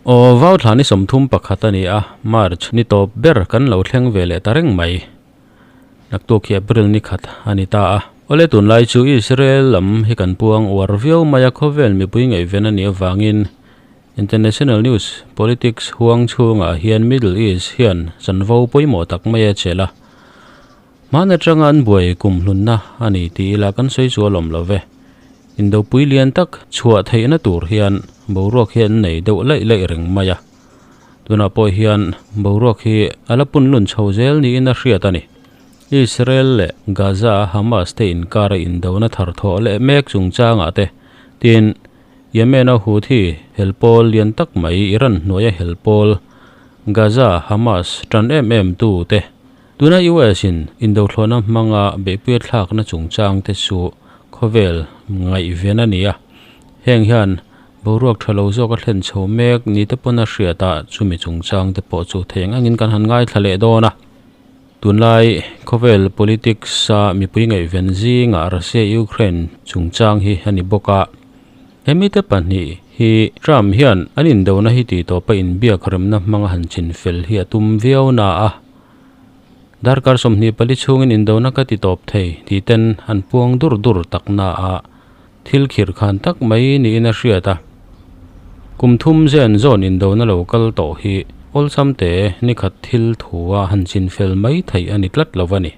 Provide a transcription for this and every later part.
Aw, vau thla ni 31 a ni a, March ni tawp ber kan lo thleng ve leh ta reng mai. Naktuk hi April ni khat a ni ta a. Awle tunlai chu Israel lam hi kan puang uar viau mai a, khawvel mipui ngaihven a nih avangin International News Politics huang chhungah hian Middle East hian chanvo pawimawh tak mai a chelh a. Hman atanga an buai kum hlunna a ni tih ila kan sawi chu a lawm lo ve. Indopui lian tak chhuah theihna tur hian boruak hi an nei deuh laih laih reng mai a. Tunah pawh hian boruak hi a la pun lun chho zel niin a hriat a ni. Israel leh Gaza-a Hamas te inkara indona thar thawh leh mek chungchangah te tin Yemen-a Houthi helpawl lian tak mai Iran hnuaia helpawl Gaza Hamas tan em em tu te tuna US in indothlawhna hmanga beihpuia thlakna chungchang te chu khawvel ngaihven a ni a. Heng hian Boruak tha lo zawk a thlen chho mek ni te pawn a hriat a, chumi chungchang te pawh chu thei ang angin kan han ngaithla leh dawn a. Tunlai khawvel politics a mipui ngaihven zingah Russia-Ukraine chungchang hi a ni bawk a. Hemi te pahnih hi Trump hian an indona hi tih tawpa inbiak remna hmanga han chin fel hi a tum viau na a. Darkar 24 chhungin indona ka ti tawp thei tih ten an puang dur dur tak na a. Thil khir khan tak mai niin a hriat a, kum thum zen zawn indona lo kal tawh hi awlsam te nikhat thil thua han chin fel mai theih a ni tlat lo a ni.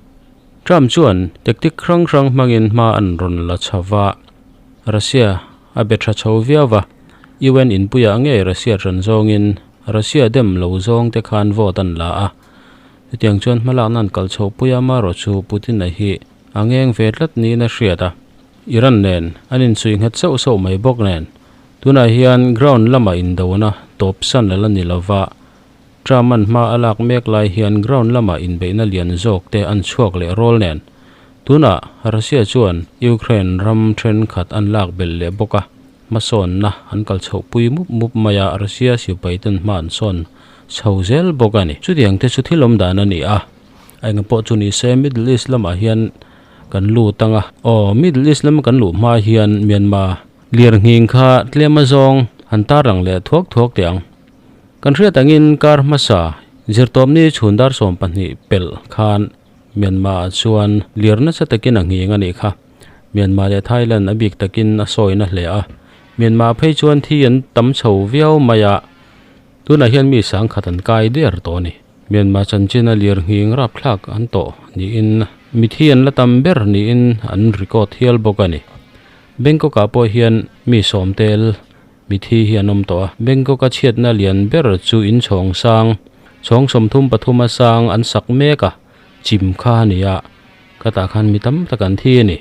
Trump chuan tactic hrang hrang hmangin hma an rawn la chho va, Russia a be tha chho viau va, UN inpuiah ngei Russia ṭan zawngin Russia dem lo zawng te khan vote an la a, chutiang chuan hmalakna an kal chhohpui a, amaherawhchu Putin-a hi a ngeng ve tlat niin a hriat a. Iran nen an inchhui nghet sauh sauh mai bawk nen, tunah hian ground lamah indona tawp san a la ni lova, Trump an hma a lak mek lai hian ground lamah inbeihna lian zawk te an chhuak leh rawl nen, tunah Russia chuan Ukraine ram thenkhat an lak belh leh bawk a, hmasawnna an kal chhohpui mup mup mai a, Russia sipai ten hma an sawn chho zel bawk a ni. Chutiang te chu thil awm dan a ni a, a engpawh chu ni se Middle East lamah hian Kan lut ang a. Aw, Middle East lama kan luh hma hian Myanmar lirnghing kha tlem azawng han tarlang leh thuak thuak teh ang. Kan hriat angin kar hmasa zirtawpni chhun dar 12 pelh khan Myanmar ah chuan lir nasa takin a nghing a nih kha. Myanmar leh Thailand a bik takin a sawina hle a. Myanmar phei chuan thi an tam chho viau mai a, tunah hian mi sangkhat an kai der tawh a ni. Myanmar chanchina lirnghing rapthlak an tawh niin mithi an la tam ber niin an record hial bawk a ni. Bangkok ah pawh hian mi sawm tel mithi hi an awm tawh a. Bangkok a chhiatna lian ber chu in chhawng sang, chhawng 33 a sang an sak mek a, chim kha a ni a, khatah khan mi tam tak an thi a ni.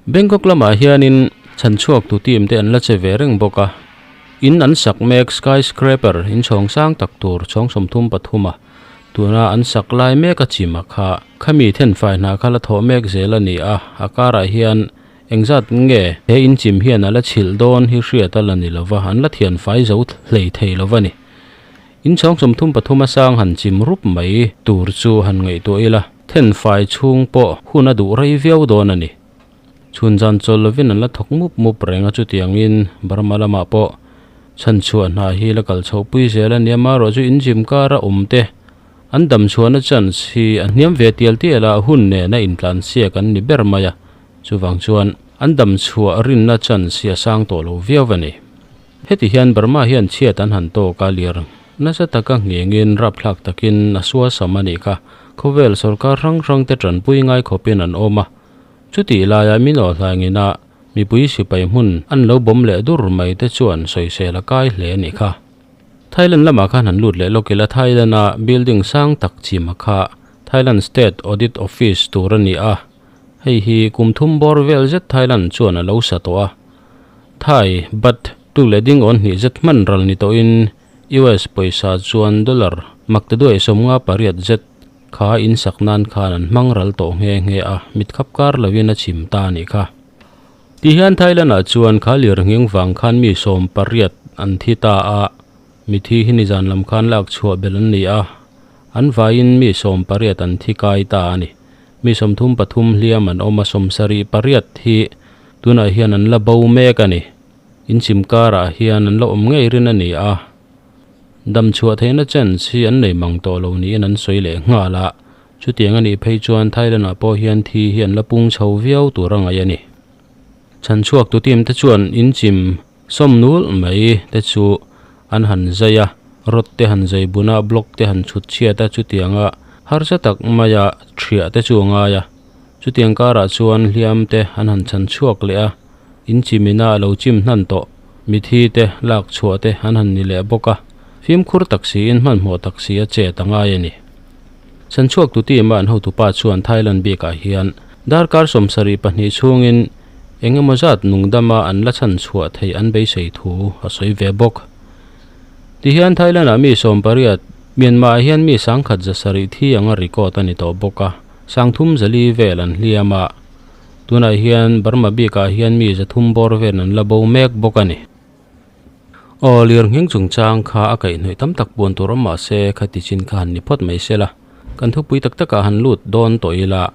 Bangkok lamah hianin chhanchhuak tu team te an la che ve reng bawk a, in an sak mek skyscraper in chhawng sang tak tur chhawng 33 a tuna an sak lai mek a chim a kha khami thenfai hna kha la thawh mek zel a ni a, a karah hian engzat nge he in chim hian a la chhilh dawn hi hriat a la ni lova an la thianfai zo hlei thei lova ni. In chhawng 33 a sang han chim rup mai tur chu han ngaihtuah ila. Thenfai chhung pawh hun a duh rei viau dawn a ni. Chhun zan chawl lovin an la thawk mup mup reng a, chutiangin Burma lamah pawh chhanchhuah hna hi la kal chhohpui zel a nia, marawh chu in gym kara awm te an dam chhuahna chance hi a hniam ve tial tial a, hun nena intlansiak an ni ber mai a, chuvang chuan an dam chhuah rinna chance hi a sang tawh lo viau a ni. Heti hian Burma hian chhiat an han tawk a, lir nasa taka nghengin rapthlak takin a suasam a nih kha. Khawvel sorkar hrang hrang te tanpui ngai khawpin an awm a, chutih laia min aw hlaingina mipui sipai hmun an lo bawm leh dur mai te chuan sawisel a kai hle a nih kha. Thailand lamah khan han lut leh lawk ila Thailand-a building sang tak chima kha Thailand State Audit Office tur a ni a, hei hi kum thum bawr vel zet Thailand chuan a lo sa tawh a. Thai baht tu leh ding awn hnih zet hman ral ni tawhin US pawisa chuan dollar mak te duai 58 zet kha in sak nan khan an hmang ral tawh nghe nghe a, mit khap kar lovin a chim ta a nih kha. Tihian Thailand ah chuan kha lirnghing vang khan mi 18 an thi ta a, mithi hi nizan lam khan lak chhuah belh an ni a, an vaiin mi 18 an thi kai ta a ni. Mi 33 hliam an awm a, 78 hi tunah hian an la bo mek a ni. In chim karah hian an la awm ngei rin a ni a. Dam chhuah theihna chance hi an nei mang tawh lo niin an sawi leh nghal a, chutiang a nih phei chuan Thailand-ah pawh hian thi hi an la pung chho viau tur a ngaih a ni. Chhan chhuak tu team te chuan in chim sawm nul mai te chu an han zai a, rod te han zai bun a, block te han chhut chhiat a, chutianga harsa tak maia thiah te chu a ngai a. Chutiang karah chuan hliam te an han chhan chhuak leh a, in chimina a lo chim hnan tawh mithi te lak chhuah te an han ni leh bawk a, fimkhur tak siin hmanhmawh tak si a chet a ngai a ni. Chhan chhuak tu team a an hotupa chuan Thailand bikah hian darkar 72 chhungin eng emaw zat nungdama an la chhan chhuah theih an beisei thu a sawi ve bawk. Tihian Thailand ah mi 18, Myanmar ah hian mi 1700 thi anga record a ni tawh bawk a. 30 zali vel an hliam a, tunah hian Burma bikah hian mi 300 bawr vel an la bo mek bawk a ni. Aw, lirnghing chungchang kha a kaihhnawih tam tak puan tur awm mahse khati chin kha han ni phawt mai se la, kan thupui tak takah han lut dawn tawh ila,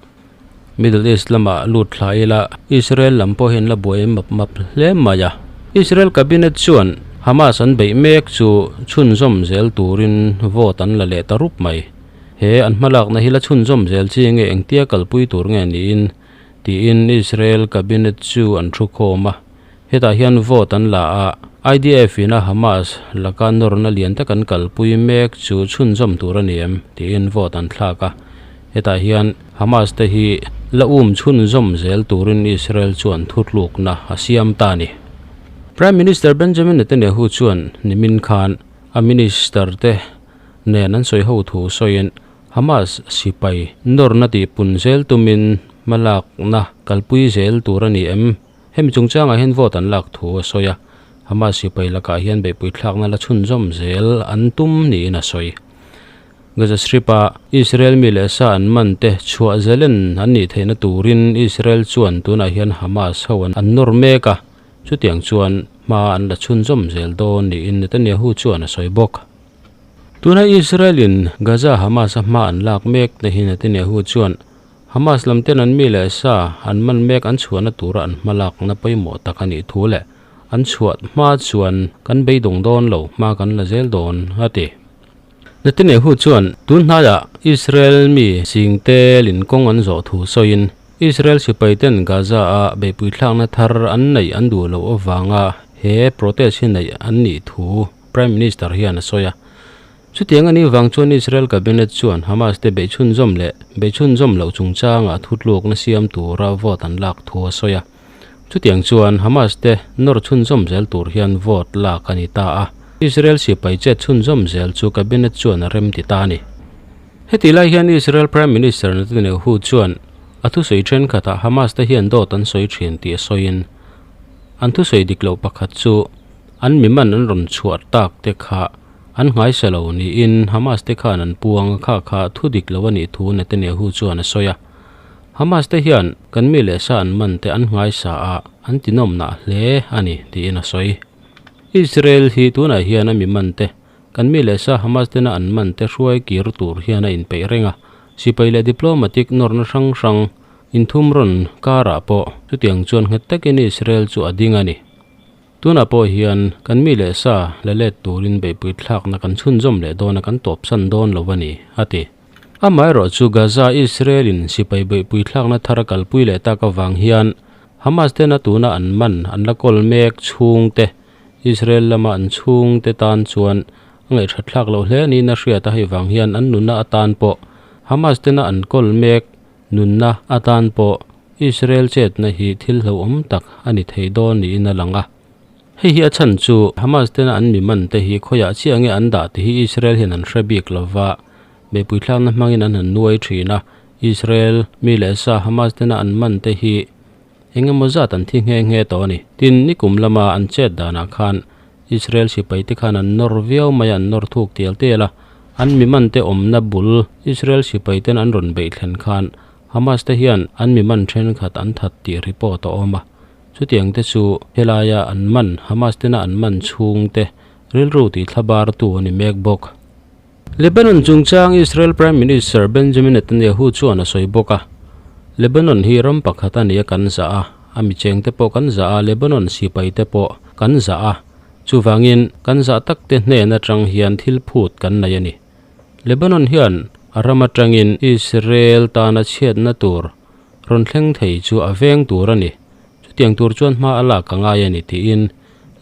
Middle East lamah lut thla ila, Israel lam pawh hi an la buai map map hle mai a. Israel cabinet chuan Hamas an beih mek chu chhunzawm zel turin vote an la leh ta rup mai. He an hmalakna hi la chhunzawm zel chi nge engtia kalpui tur nge niin tiin Israel cabinet chu an thu khawm a. Hetah hian vote an la a, IDF in a Hamas laka nawrna lian tak an kalpui mek chu chhunzawm tur a ni em tiin vote an thlak a. Hetah hian Hamas te hi la um chhunzawm zel turin Israel chuan thutlukna a siam ta a ni. Prime Minister Benjamin Netanyahu chuan nimin khan a minister te nen an sawi ho thu sawiin Hamas sipai nawrna tih pun zel tumin hmalakna kalpui zel tur a ni em? Hemi chungchangah hian vote an lak thu a sawi a, Hamas sipai lakah hian beihpui thlakna la chhunzawm zel an tum niin a sawi. Gaza Strip-a Israel mi leh sa an man te chhuah zelen an nih theihna turin Israel chuan tunah hian Hamas ho an nawr mek a, chutiang chuan hma an la chhunzawm zel dawn niin Netanyahu chuan a sawi bawk. Tuna Israel-in Gaza Hamas-a hma an lak mek na hi Netanyahu chuan Hamas lam ten an mi leh sa an man mek an chhuahna tura an hma lakna pawimawh tak a nih thu leh an chhuah hma chuan kan beidawng dawn lo hma kan la zel dawn a ti. Netanyahu chuan tun hnaiah Israel mi ching telin kawng an zawh thu sawiin Israel sipai ten Gaza-a beihpui thlakna thar an neih an duh loh avanga he protest hi neih an nih thu Prime Minister hian a sawi a. Chutiang a nih vang chuan Israel Cabinet chuan Hamas te beih chhunzawm leh beih chhunzawm loh chungchangah thutlukna siam tura vote an lak thu a sawi a. Chutiang chuan Hamas te nawr chhunzawm zel tur hian vote lak a ni ta a. Israel sipai chet chhunzawm zel chu Cabinet chuan a rem ti ta a ni. Heti lai hian Israel Prime Minister Netanyahu chuan a thusawi thenkhatah Hamas te hian dawt an sawi thin tih a sawiin an thusawi dik loh pakhat chu An mi man an rawn chhuah tak te kha an nghaisa lo niin Hamas te khan an puang a kha kha thu dik lo a nih thu Netanyahu chuan a sawi a. Hamas te hian kan mi leh sa an man te an nghaisa a, an tinawm nah hle a ni tiin a sawi. Israel hi tunah hian a mi man te, kan mi leh sa Hamas tena an man te hruai kir tur hian a inpeih reng a, sipai leh diplomatic nawrna hrang hrang inthum rawn karah pawh chutiang chuan nghet takin Israel chu a ding a ni. Tunah pawh hian kan mi leh sa la let turin beihpui thlakna kan chhunzawm leh dawn a kan tawpsan dawn lo a ni, a ti. Amaherawh chu Gaza Israel-in sipai beihpui thlakna thar a kalpui leh tak avang hian Hamas tena tuna an man an la kawl mek chhungte Israel lama an chhungte tan chuan a ngaihṭhat thlak loh hle niin a hriat a, hei vang hian an nunna atan pawh Hamas tena an kawl mek Nunna atan pawh Israel chetna hi thil hlauhawm tak a ni thei dawn niin a lang a. Hei hi a chhan chu Hamas tena an mi man te hi khawiah chiah nge an dah tih hi Israel hian an hre bik lo va, beihpui thlakna hmangin an han nuai thin a. Israel mi leh sa Hamas tena an man te hi eng emaw zat an thi nghe nghe tawh a ni. Tin, nikum lama an chet danah khan Israel sipai te khan an nawr viau mai a, an nawr thuk tial tial a. An mi man te awmna bul Israel sipai ten an rawn beih thlen khan Hamas te hian an mi man thenkhat an that tih report a awm a. Chutiang te chu helaia an man Hamas tena an man chhung te rilru tih thlabar tu a ni mek bawk. Lebanon chungchang Israel Prime Minister Benjamin Netanyahu chuan a sawi bawk a, Lebanon hi ram pakhat a nia kan zah a, a micheng te pawh kan zah a, Lebanon sipai te pawh kan zah a. Chuvangin, kan zah takte hnen atang hian thil phut kan nei a ni. Lebanon hian a ram atangin Israel tana chhiatna tur rawn thleng thei chu a veng tur a ni. Chutiang tur chuan hma a lak a ngai a ni tiin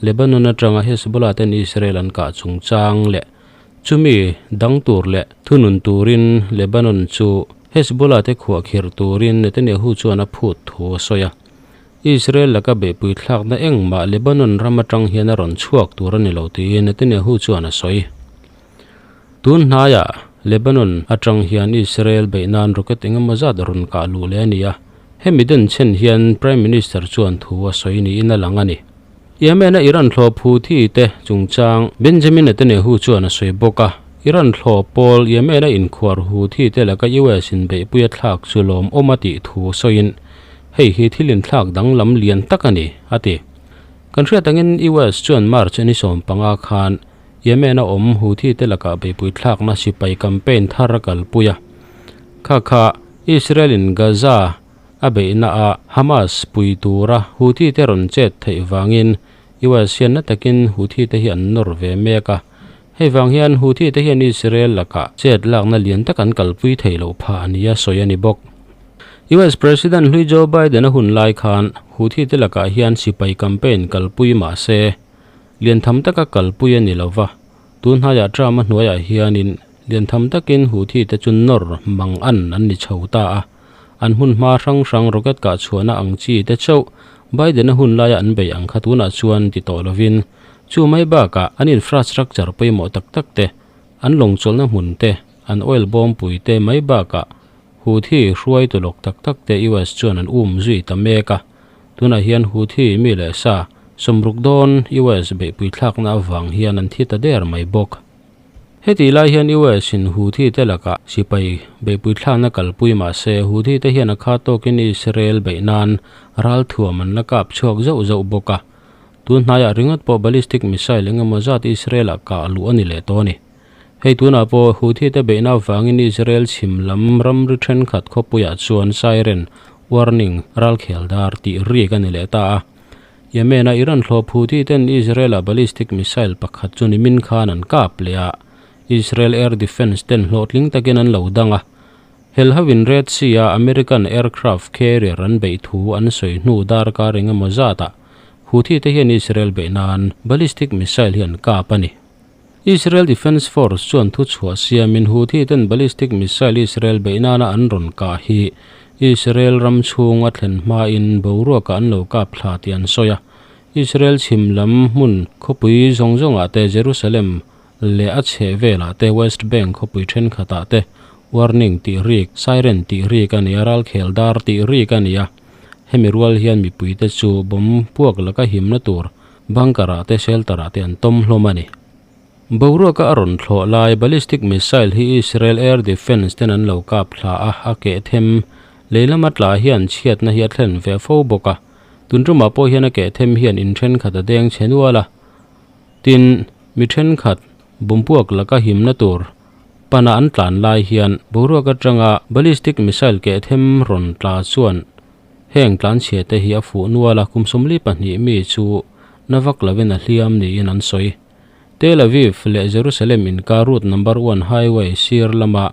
Lebanon atanga Hezbollah ten Israel an kah chungchang leh chumi dang tur leh thunun turin Lebanon chu Hezbollah te khuahkhirh turin Netanyahu chuan a phut thu a sawi a. Israel laka beihpui thlakna engmah Lebanon ram atang hian a rawn chhuak tur a ni lo tiin Netanyahu chuan a sawi. Tun hnaiah Lebanon atang hian Israel beih nan rocket engemaw zat rawn kah luh leh a ni a, hemi den chhen hian Prime Minister chuan thu a sawi niin a lang a ni. Yemen-a Iran thlawh Houthi te chungchang Benjamin Netanyahu chuan a sawi bawk a, Iran thlawh pawl Yemen-a inkhuar Houthi te laka US in beihpui a thlak chu lawmawm a tih thu sawiin hei hi thil inthlak danglam lian tak a ni, a ti. Kan hriat angin US chuan March ni 15 khan Yemen-a awm Houthi te lakah beihpui thlakna sipai campaign thar a kalpui a. Kha kha Israel-in Gaza a beihna ah Hamas pui tura Houthi te rawn chet theih vangin US hian na takin Houthi te hi an nawr ve mek a. Hei vang hian Houthi te hian Israel lakah chet lakna lian tak an kalpui thei loh phah a nia sawi a ni bawk. US President hlui Joe Biden a hun lai khan Houthi te lakah hian sipai campaign kalpui mah se lian tham taka kalpui a ni lo va, tun hnaiah Trump a hnuaiah hianin lian tham takin Houthi te chu nawr mang an an ni chho ta a. An hmun hma hrang hrang rocket kah chhuahna ang chi te chauh Biden-a hun laia an bei ang kha tunah chuan ti tawh lovin chu mai bakah an infrastructure pawimawh tak tak te, an lawngchawlhna hmun te, an oil bawmpui te mai bakah Houthi hruaitu lawk tak tak te US chuan an um zui ta mek a. Tunah hian Houthi mi leh sa sawmruk dawn US beihpui thlakna avang hian an thi ta der mai bawk. Hetih lai hian US in Houthi te lakah sipai beihpui thlakna kalpui mah se Houthi te hian a kha tawkin Israel beih nan ralthuam an la kap chhuak zauh zauh bawk a. Tun hnaiah ringawt pawh ballistic missile engemaw zat Israel ah kah luh a ni leh tawh a ni. Hei tunah pawh Houthi te beihna avangin Israel chhim lam ramri thenkhat khawpuiah chuan siren, warning, ralkhel dar tih rik a ni leh ta a. Yemen-a Iran thlawp Houthi ten Israel-a ballistic missile pakhat chu nimin khan an kap leh a, Israel air defence ten hlawhtling takin an lo dang a. Helhovin Red Sea-a American aircraft carrier an beih thu an sawi hnu darkar engemaw zatah Houthi te hian Israel beih nan ballistic missile hi an kap a ni. Israel Defense Force chuan thuchhuah siamin Houthi ten ballistic missile Israel beih nana an rawn kah hi Israel ram chhung a thlen hmain boruakah an lo kap thla tih an sawi a. Israel chhim lam hmun khawpui zawng zawngah te Jerusalem leh a chheh velah te West Bank khawpui thenkhatah te warning tih rik, siren tih rik a ni a, ralkhel dar tih rik a ni a. Hemi rual hian mipuite chu bomb puak laka himna tur Bunker ah te shelter ah te an tawm hlawm a ni. Boruaka a rawn thlawh lai ballistic missile hi Israel air defence ten an lo kap thla a, a keh them. Lei lama tla hian chhiatna hi a thlen ve fo bawk a. Tun tumah pawh hian a keh them hian in thenkhat a deng chhe nual a. Tin, mi thenkhat bumpuak laka himna tur pana an tlan lai hian boruak atanga ballistic missile keh them rawn tla chuan Heng tlanchhia te hi a fuh nual a, kum 42 mi chu na vak lovin a hliam niin an sawi. Tel Aviv leh Jerusalem inkar route number one highway sir lama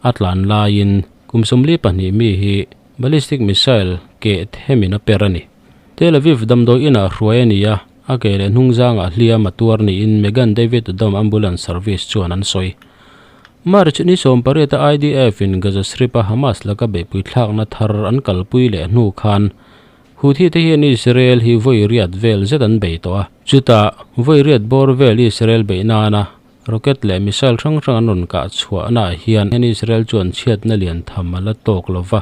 a tlan laiin kum 42 mi hi ballistic missile keh themin a per a ni. Tel Aviv damdawi inah hruai a ni a, a ke leh hnung zangah hliam a tuar niin Megan David Adom ambulance service chuan an sawi. March ni 18 a IDF in Gaza Strip a Hamas laka beihpui thlakna thar an kalpui leh hnu khan Houthi te hian Israel hi vawi riat vel zet an bei tawh a. Chutah vawi riat bawr vel Israel beih nana rocket leh missile hrang hrang an rawn kah chhuahnaah hian Israel chuan chhiatna lian tham a la tawk lo va,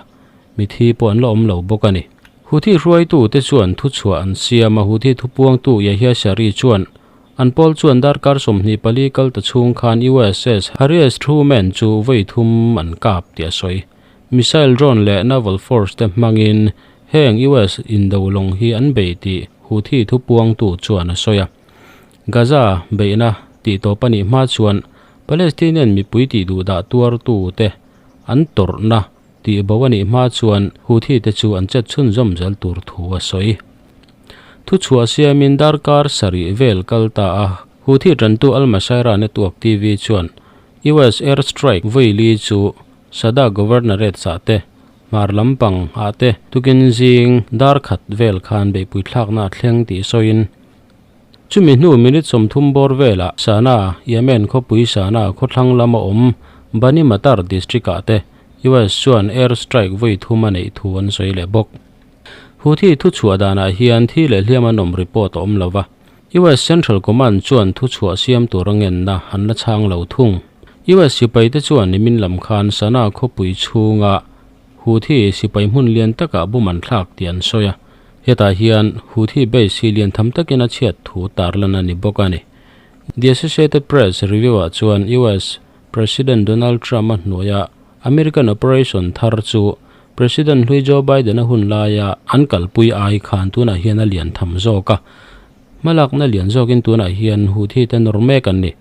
mithi pawh an la awm lo bawk a ni. Houthi hruaitute chuan thuchhuah an siam a, Houthi thupuangtu Yahya Saree chuan An pawl chuan darkar 24 kal ta chhung khan USS Harry S. Truman chu vawi thum an kap tih a sawi. Missile drone leh naval force te hmangin heng US indo lawng hi an bei tih Houthi thupuangtu chuan a sawi a. Gaza beihna tih tawp a nih hma chuan Palestinian mipui tih duhdah tuartu te an tawrhna tih bo a nih hma chuan Houthi te chu an chet chhunzawm zel tur thu a sawi. Thuchhuah siamin darkar sarih vel kal ta a, Houthi tantu Al-Masirah Network TV chuan US air strike vawi li chu Sada Governorate sah te, hmar lampang ah te tukin zing dar khat vel khan beihpui thlakna a thleng tih sawiin chumi hnu minute 30 bawr velah Sanaa, Yemen khawpui Sanaa khawthlang lama awm Bani Matar district ah te US chuan air strike vawi thum a neih thu an sawi leh bawk. Houthi thuchhuah danah hian thi leh hliam an awm report a awm lo va. US Central Command chuan thuchhuah siam tur a ngenna an la chhang lo thung. US sipaite chuan nimin lam khan Sanaa khawpui chhunga Houthi sipai hmun lian takah bum an thlak tih an sawi a. Hetah hian Houthi base hi lian tham takin a chhiat thu tarlan a ni bawk a ni. The Associated Press review-ah chuan US President Donald Trump-a hnuaia American operation thar chu President hlui Joe Biden-a hun laia an kalpui ai khan tunah hian a lian tham zawk a. Hmalakna lian zawkin tunah hian Houthi te nawr mek an ni.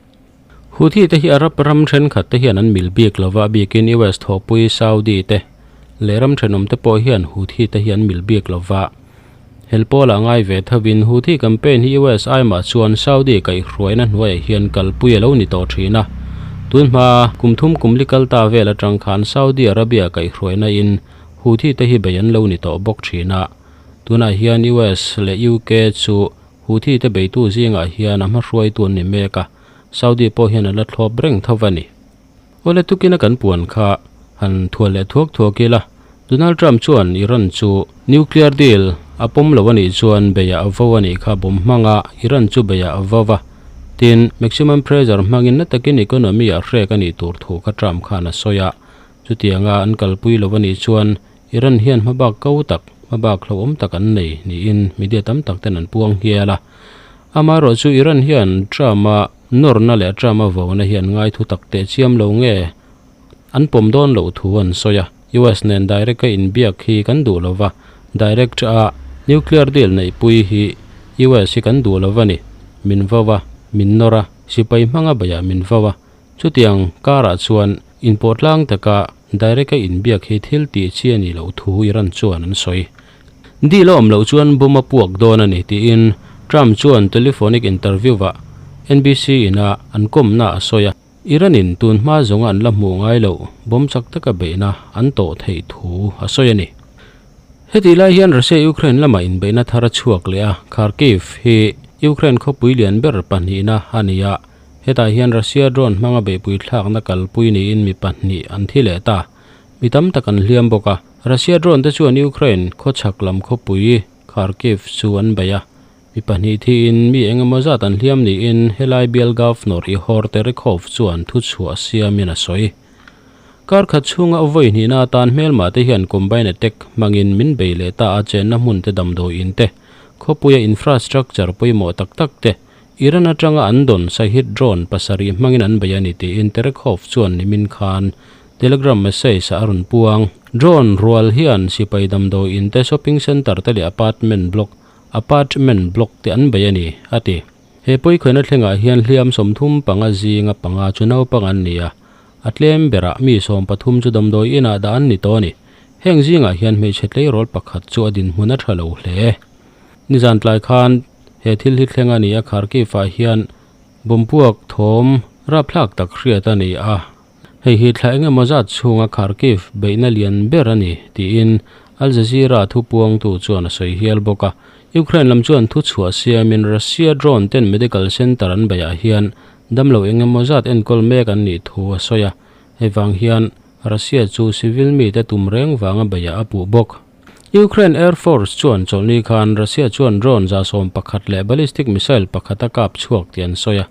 Houthi te hi Arab ram thenkhat te hian an mil bik lova, a bikin US thawhpui Saudi te leh ram thenawm te pawh hian Houthi te hi an mil bik lova. Hel pawlah ngai ve thovin Houthi campaign hi US aimah chuan Saudi kaihhruaina hnuaiah hian kalpui a lo ni tawh thin a. Tunhma kum thum kum li kal ta vel atang khan Saudi Arabia kaihhruaina in Houthi te hi bei an lo ni tawh bawk thin a. Tunah hian US leh UK chu Houthi te beitu zingah hian a hmahruaitu an ni mek a, Saudi pawh hian a la thlawp reng tho a ni. Awle tukina kan puan kha han thual leh thuak thuak ila, Donald Trump chuan Iran chu nuclear deal a pawm lo a nih chuan beiah a vo a nih kha bawm hmanga Iran chu beiah a vo va, tin maximum pressure hmangin na takin economy ah hrek a nih tur thu kha Trump khan a sawi a, chutianga an kalpui lo a nih chuan Iran hian hmabak ko tak, hmabak hlauhawm tak an nei niin media tam tak ten an puang hial a. Amaherawh chu Iran hian Trump-a Nawrna leh Trump a vona hi an ngai thu tak teh chiam lo nge? An pawm dawn loh thu an sawi a, US nen direct a inbiak hi kan duh lo va, direct a nuclear deal neihpui hi US hi kan duh lo va ni. Min vo a, min nawr a, sipai hmanga beiah min vo a. Chutiang karah chuan inpawh tlang taka direct a inbiak hi thil tih chi a nih loh thu Iran chuan an sawi. Deal a awm loh chuan bomb a puak dawn a ni tiin Trump chuan telephonic interview-ah NBC ina an kawmna a sawi a. Iran-in tun hma zawnga an la hmuh ngai loh bomb chak taka beihna an tawh theih thu a sawi a ni. Hetih lai hian Russia-Ukraine lamah inbeihna thar a chhuak leh a, Kharkiv hi Ukraine khawpui lian ber pahnihna a ni a, hetah hian Russia drone hmanga beihpui thlakna kalpui niin mi pahnih an thi leh ta. Mi tam tak an hliam bawk a. Russia drone te chuan Ukraine khawchhak lam khawpui Kharkiv chu an bei a. Mi pahnih thiin mi eng emaw zat an hliam niin helai bial Governor Ihor Terekhov chuan thuchhuah siamin a sawi. Kar khat chhunga vawi hnihna atan hmelmah te hian combine attack hmangin min bei leh ta a chenna hmun te damdawiin te, khawpuia infrastructure pawimawh tak tak te, Iran atanga an dawn Shahed drone pasarih hmangin an bei a ni tiin Terekhov chuan nimin khan Telegram message ah a rawn puang. Drone rual hian sipai damdawi in te, shopping centre te leh apartment block apartment block te an bei a ni, a ti. He pawikhaina thlengah hian hliam 35 zinga panga chu naupang an ni a, a tlem berah mi 13 chu damdawi inah dah an ni tawh a ni. Heng zingah hian hmeichhe tleirawl pakhat chu a dinhmun a tha lo hle. Nizan tlai khan he thil hi thleng a ni a, Kharkiv-ah hian bompuak thawm rapthlak tak hriat a ni a, hei hi thla eng emaw zat chhunga Kharkiv beihna lian ber a ni tiin Al Jazeera thupuangtu chuan a sawi hial bawk a. Ukraine lam chuan thuchhuah siamin Russia drone ten medical center an beihah hian damlo eng emaw zat enkawl mek an nih thu a sawi a, hei vang hian Russia chu civil mite tum reng vanga beihah a puh bawk. Ukraine Air Force chuan chawlhni khan Russia chuan drone 11 leh ballistic missile pakhat a kap chhuak tih an sawi a.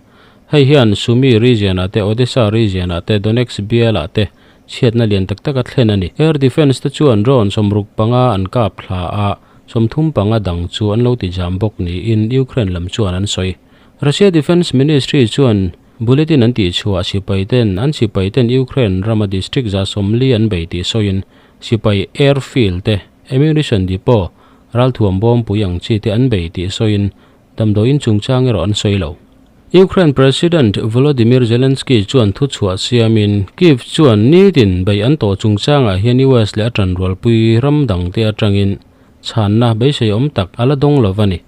Hei hian Sumy region-ah te, Odesa region-ah te, Donetsk bialah te chhiatna lian tak tak a thlen a ni. Air Defence te chuan drone 65 an kap thla a, 35 dang chu an lo ti jam bawk niin Ukraine lam chuan an sawi. Russia Defence Ministry chuan bulletin an tihchhuah sipaiten an sipaiten Ukraine rama district 40 an bei tih sawiin Sipai airfield te, ammunition depot, ralthuam bawmpui ang chi te an bei tih sawiin damdawiin chungchang erawh an sawi lo. Ukraine President Volodymyr Zelensky chuan thuchhuah siamin Kyiv chuan nitin bei an tawh chungchangah hian US leh a tanrualpui ram dangte atangin chhanna beisei awm tak a la dawng lo a ni.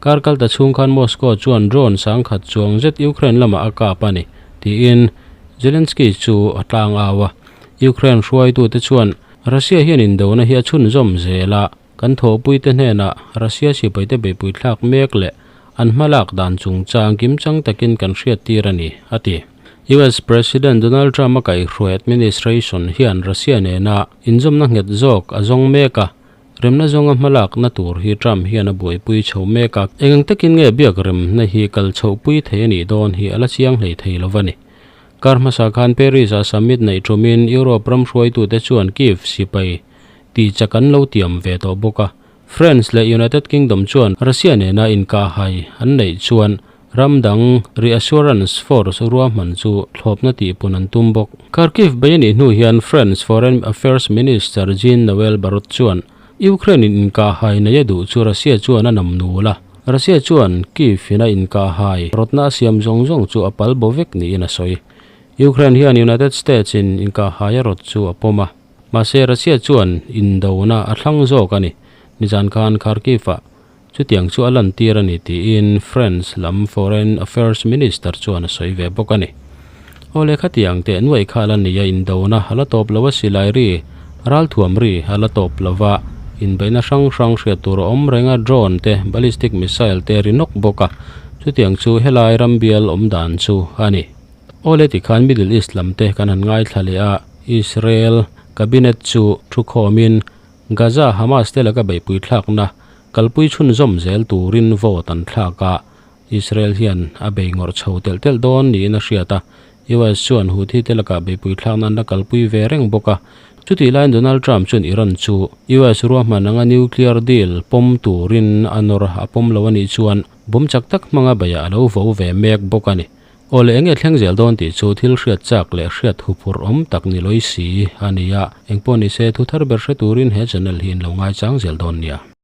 Kar kalta chhung khan Moscow chuan drone 10,000 chuang zet Ukraine lamah a kap a ni, tiin Zelensky chu a tlangau a. Ukraine hruaitute chuan Russia hian indona hi a chhunzawm zel a, kan thawhpuite hnenah Russia sipaite beihpui thlak mek leh an hmalak dan chungchang kimchang takin kan hriattir a ni, a ti. US President Donald Trump a kaihhruai administration hian Russia nena inzawmna nghet zawk a zawng mek a, remna zawnga hmalakna tur hi Trump hian a buaipui chho mek a, eng ang takin nge biak remna hi kal chhohpui thei a nih dawn hi a la chiang hlei thei lo a ni. Kar hmasa khan Paris-a summit neih ṭumin Europe ram hruaitute chuan Kyiv sipai tih chak an lo tiam ve tawh bawk a. France leh United Kingdom chuan Russia nena inkahhai an neih chuan ram dang reassurance force ruahman chu thlawpna tihpun an tum bawk. Kharkiv bei a nih hnu hian France Foreign Affairs Minister Jean-Noel Barrot chuan Ukraine-in inkahhai nei a duh chu Russia chuan a nam nul a, Russia chuan Kyiv ina inkahhai rawtna a siam zawng zawng chu a pal bo vek niin a sawi. Ukraine hian United States-in inkahhai a rawt chu a pawm a. Mahse, Russia chuan indona a thlang zawk a ni. Nizan khan Kharkiv-ah chutiang chu a lantir a ni tiin France lam Foreign Affairs Minister chuan a sawi ve bawk a ni. Aw le khatiang teh nuaih kha la nia indona a la tawp lo a silai ri, ralthuam ri a la tawp lo va, inbeihna hrang hrang hriat tur a awm reng a, drone te, ballistic missile te ri nawk bawk a, chutiang chu helai ram bial awm dan chu a ni. Aw le tikhan Middle East lam te kan han ngaithla leh a. Israel Cabinet chu thukhawmin Gaza Hamas te laka beihpui thlakna kalpui chhunzawm zel turin vote an thlak a, Israel hian a bei ngawrh chho telh telh dawn niin a hriat a, US chuan Houthi te lakah beihpui thlakna an la kalpui ve reng bawk a. Chutih laiin Donald Trump chuan Iran chu US ruahman anga nuclear deal pawm turin a nawr a pawm lo a nih chuan bomb chak tak hmanga beiah a lo vo ve mek bawk a ni. Aw leh enge thleng zel dawn tih chu thil hriat chak leh hriat huphurh awm tak ni lawi si a ni a, engpawh nise thu thar ber hre turin he channel hi in lo ngaichang zel dawn nia.